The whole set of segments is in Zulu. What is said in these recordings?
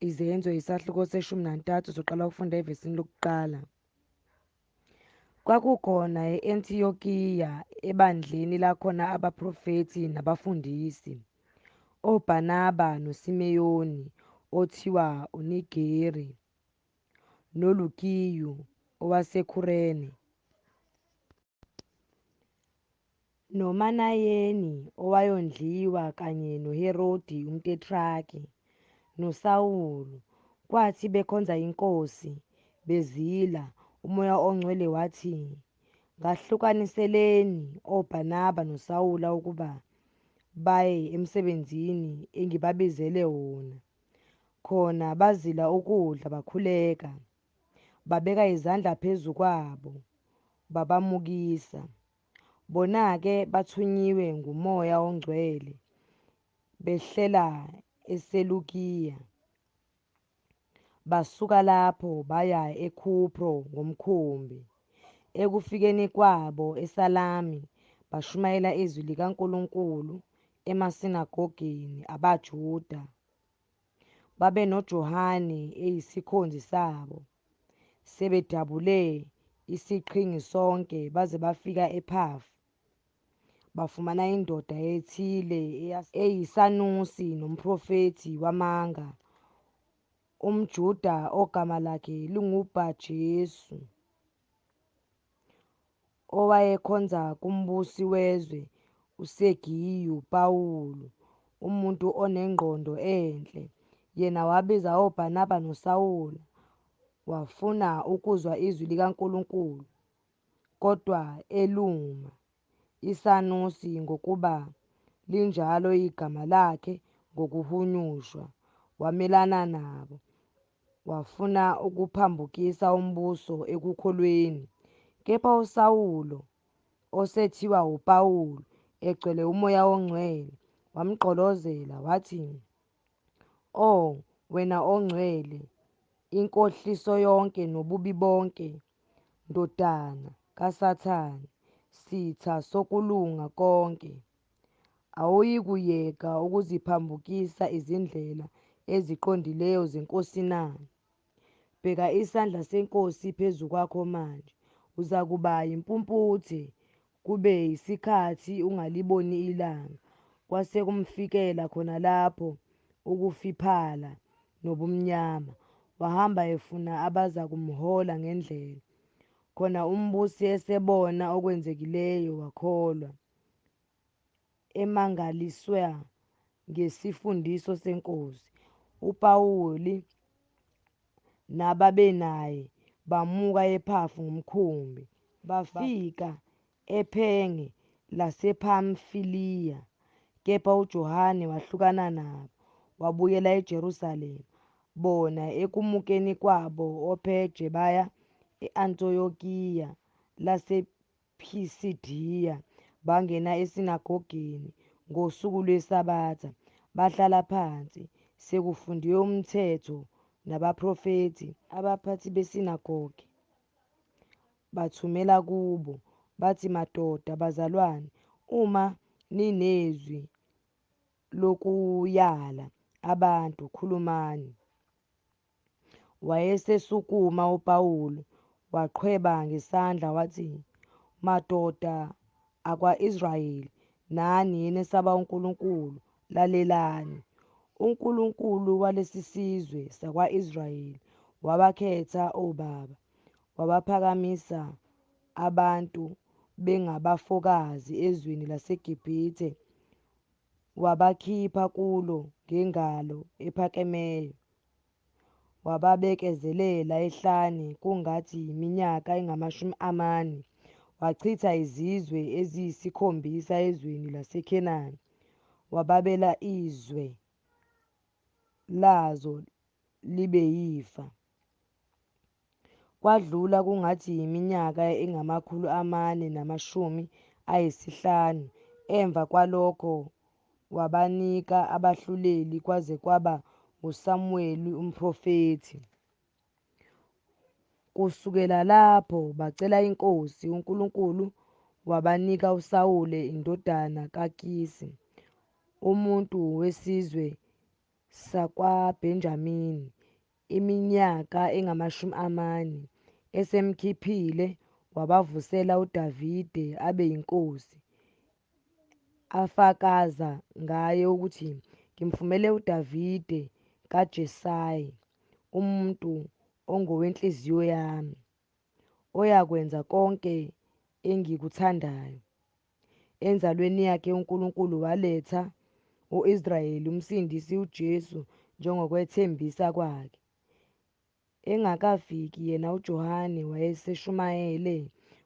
Izenzo isahluko se-13, soqala ukufunda evesini lokuqala. Kwakukhona e-Antiyokiya ebandleni lakhona abaprofethi nabafundisi, oBarnaba noSimeyoni othiwa uNigeri, noLukiyu owaseKhurene, noManayeni owayondliwa kanye noHerodi umtetrarki, noSawulu. Kwathi bekhonza iNkosi, bezila, uMoya oNgcwele wathi, Ngahlukaniseleni oBarnaba noSawula ukuba baye emsebenzini engibabizele wona. Khona bazila ukudla bakhuleka, babeka izandla phezu kwabo, babamukisa. Bona-ke bathunyiwe nguMoya oNgcwele, behlela eSelukiya. Basuka lapho baya eKhupro ngomkhumbi. Ekufikeni kwabo eSalami, bashumayela izwi likaNkulunkulu emasinagogeni abaJuda. BabenoJohane eyisikhonzi sabo. Sebedabule isiqhingi sonke baze bafika ePhafu, bafumana indoda ethile eyisanusi nomprofethi wamanga, umJuda ogama lakhe linguBarjesu, owayekhonza kumbusi wezwe uSergiyu Pawulu, umuntu onengqondo enhle. Yena wabiza oBarnaba noSawulu, wafuna ukuzwa izwi likaNkulunkulu. Kodwa eluma, isanusi, ngokuba linjalo igama lakhe ngokuhunyushwa, wamelana nabo, wafuna ukuphambukisa umbuso ekukholweni. Kepha uSawulu, osethiwa uPawulu, egcwele uMoya oNgcwele, wamgqolozela, wathi, O wena ongcwele inkohliso yonke nobubi bonke, ndodana kaSathane, sitha sokulunga konke, awuyikuyeka ukuziphambukisa izindlela eziqondileyo zeNkosi na? Bheka isandla seNkosi phezu kwakho manje, uzakuba yimpumputhe kube yisikhathi ungaliboni ilanga. Kwase kumfikela khona lapho ukufiphala nobumnyama, wahamba efuna abazakumhola ngendlela. Khona umbusi esebona okwenzekileyo wakholwa, emangaliswa ngesifundiso seNkosi. UPawuli nababenaye bamuka ePhafu ngomkhumbi, bafika ePhenge lasePhamfiliya. Kepha uJohane wahlukana nabo, wabuyela eJerusalema. Bona ekumukeni kwabo oPherge baya e-Antiyokiya lasePhisidiya, bangena esinagogeni ngosuku lweSabatha, bahlala phansi. Sekufundiwe umthetho nabaprofethi, abaphathi besinagoge bathumela kubo, bathi, Madoda, bazalwane, uma ninezwi lokuyala abantu, khulumani. Wayesesukuma uPawulu, waqhweba ngesandla, wathi, Madoda akwa-Israyeli, nani enesaba uNkulunkulu, lalelani. UNkulunkulu walesi sizwe sakwa-Israyeli wabakhetha obaba, wabaphakamisa abantu bengabafokazi ezweni laseGibhithe, wabakhipha kulo ngengalo ephakemeyo, wababekezelela ehlane kungathi yiminyaka engamashumi amane, wachitha izizwe eziyisikhombisa ezweni laseKhenani, wababela izwe lazo libe yifa. Kwadlula kungathi yiminyaka engama-450 emva kwalokho wabanika abahluleli kwaze kwaba nguSamuweli umprofethi. Kusukela lapho bacela iNkosi, uNkulunkulu wabanika uSawule indodana kaKisi, umuntu wesizwe sakwaBenjamini, iminyaka engamashumi 4, esemkhiphile wabavusela uDavide abe yinkosi, afakaza ngaye ukuthi, Ngimfumene uDavide kaJesayi, umuntu ongowenhliziyo yami, oyakwenza konke engikuthandayo. Enzalweni yakhe uNkulunkulu waletha u-Israyeli uMsindisi uJesu njengokwethembisa kwakhe. Engakafiki yena uJohane wayeseshumayele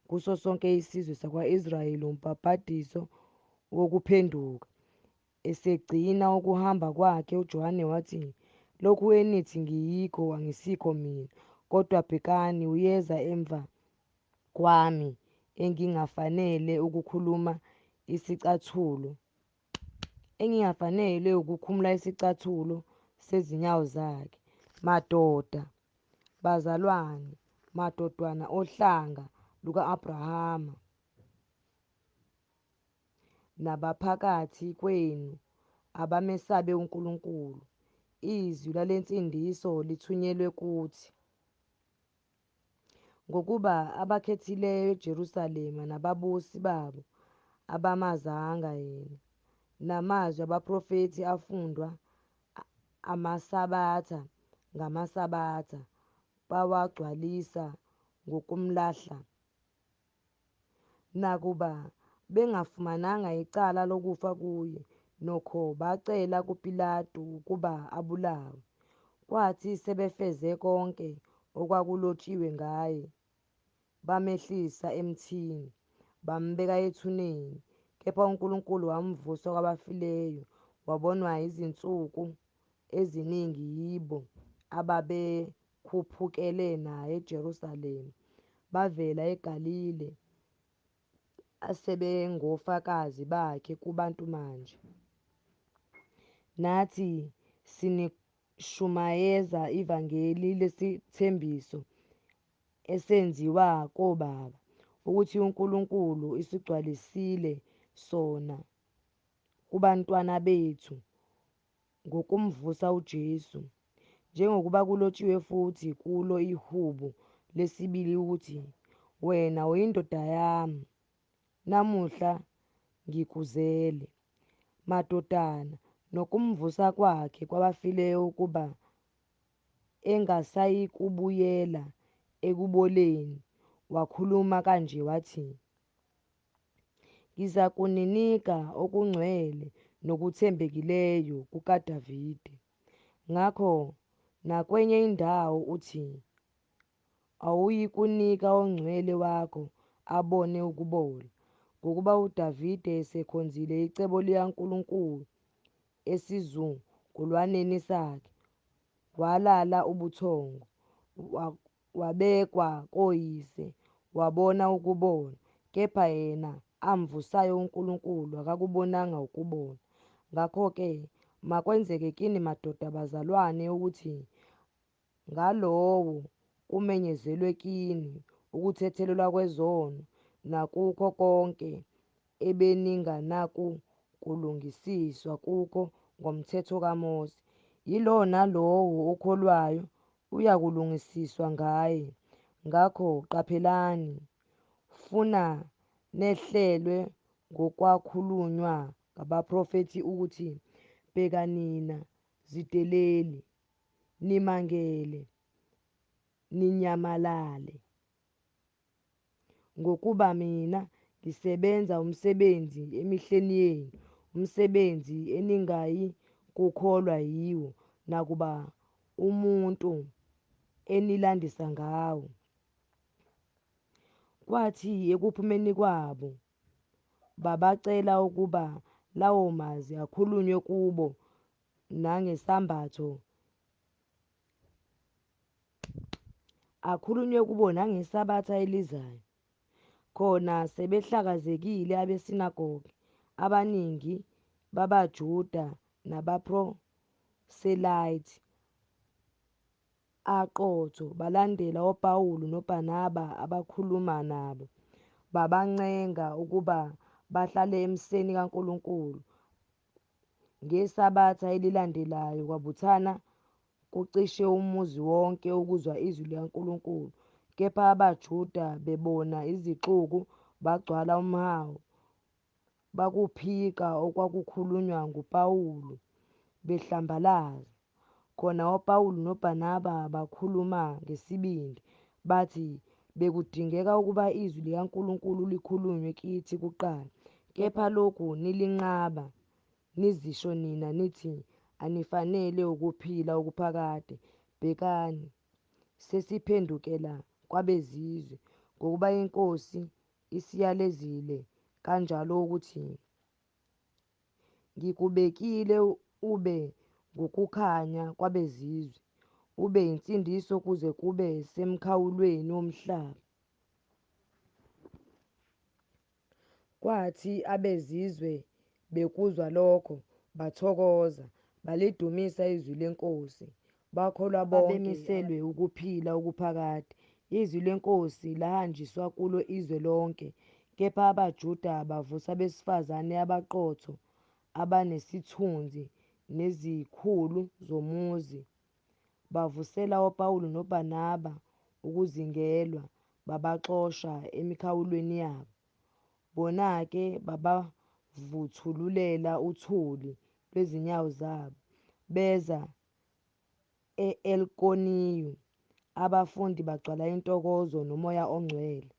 kuso sonke isizwe sakwa-Israyeli umbhaphadiso wokuphenduka. Esegcina ukuhamba kwakhe uJohane wathi, Lokhu enithi ngiyikho angisikho mina, kodwa bhekani, uyeza emva kwami engingafanele ukukhuluma isicathulo engingafanele ukukhumula isicathulo sezinyawo zakhe. Madoda, bazalwane, madodana ohlanga luka-Abrahama, nabaphakathi kwenu abamesabe uNkulunkulu, izwi lalensindiso lithunyelwe kuthi. Ngokuba abakhethileyo eJerusalema nababusi babo abamazanga yena. Namazwi abaprofethi afundwa amasabatha ngamasabatha bawagcwalisa ngokumlahla. Nakuba bengafumananga icala lokufa kuye, nokho bacela kuPilatu ukuba abulawe. Kwathi sebefeze konke okwakulotshiwe ngaye, bamehlisa emthini, bambeka ethuneni. Kepha uNkulunkulu wamvusa kwabafileyo, wabonwa izinsuku eziningi yibo ababekhuphukele naye eJerusalema bevela eGalile, asebengofakazi bakhe kubantu manje. Nathi sinishumayeza ivangeli lesithembiso esenziwa kobaba, ukuthi uNkulunkulu usigcwalisile sona kubantwana bethu ngokumvusa uJesu, njengokuba kulotshiwe futhi kulo ihubo lesibili ukuthi, Wena uyindodana yami, namuhla ngikuzele. Madodana, nokumvusa kwakhe kwabafileyo ukuba engasayikubuyela ekuboleni, wakhuluma kanje wathi, Ngizakuninika okungcwele nokuthembekileyo kukaDavide. Ngakho nakwenye indawo uthi, Awuyikunika oNgcwele wakho abone ukubola. Ngokuba uDavide esekhonzile icebo likaNkulunkulu esizukulwaneni sakhe, walala ubuthongo, wabekwa koyise, wabona ukubola. Kepha yena amvusayo uNkulunkulu akakubonanga ukubola. Ngakho-ke makwenzeke kini madoda bazalwane ukuthi ngalowo kumenyezelwe kini ukuthethelelwa kwezono, nakukho konke ebeninganakukulungisiswa kukho ngomthetho kaMose, yilowo nalowo okholwayo uyakulungisiswa ngaye. Ngakho qaphelani, funa nehlelwe ngokwakhulunywa ngabaprofethi ukuthi, Bheka nina zideleli, nimangele, ninyamalale. Ngokuba mina ngisebenza umsebenzi emihleni yenu, umsebenzi eningayikukholwa yiwo, nakuba umuntu enilandisa ngawo. Kwathi ekuphumeni kwabo babacela ukuba lawo mazwi akhulunywe kubo nangeSabatha elizayo. Khona sebehlakazekile abesinagoge, abaningi babaJuda nabaproselithe aqotho balandela oPawulu noBarnaba abakhuluma nabo, babancenga ukuba bahlale emseni kaNkulunkulu. Ngesabatha elilandelayo kwabuthana kucishe umuzi wonke ukuzwa izwi likaNkulunkulu. Kepha abaJuda bebona izixuku bagcwala umhawu, bakuphika okwakukhulunywa nguPawulu, behlambalaza. Khona oPawulu noBarnaba bakhuluma ngesibindi, bathi, Bekudingeka ukuba izwi likaNkulunkulu likhulunywe kithi kuqala, kepha lokhu nilinqaba, nizisho nina nithi anifanele ukuphila okuphakade, bhekani, sesiphendukela kwabezizwe. Ngokuba iNkosi isiyalezile kanjalo ukuthi, Ngikubekile ube ngukukhanya kwabezizwe, ube yinsindiso kuze kube semkhawulweni womhlaba. Kwathi abezizwe bekuzwa lokho, bathokoza, balidumisa izwi leNkosi, bakholwa bonke ababemiselwe ukuphila okuphakade. Izwi leNkosi lahanjiswa kulo izwe lonke. Kepha abaJuda bavusa abesifazane abaqotho abanesithunzi nezikhulu zomuzi, bavusela oPawulu noBarnaba ukuzingelwa, babaxosha emikhawulweni yabo. Bona-ke babavuthululela uthuli lwezinyawo zabo, beza e-Ikoniyu. Abafundi bagcwala intokozo noMoya oNgcwele.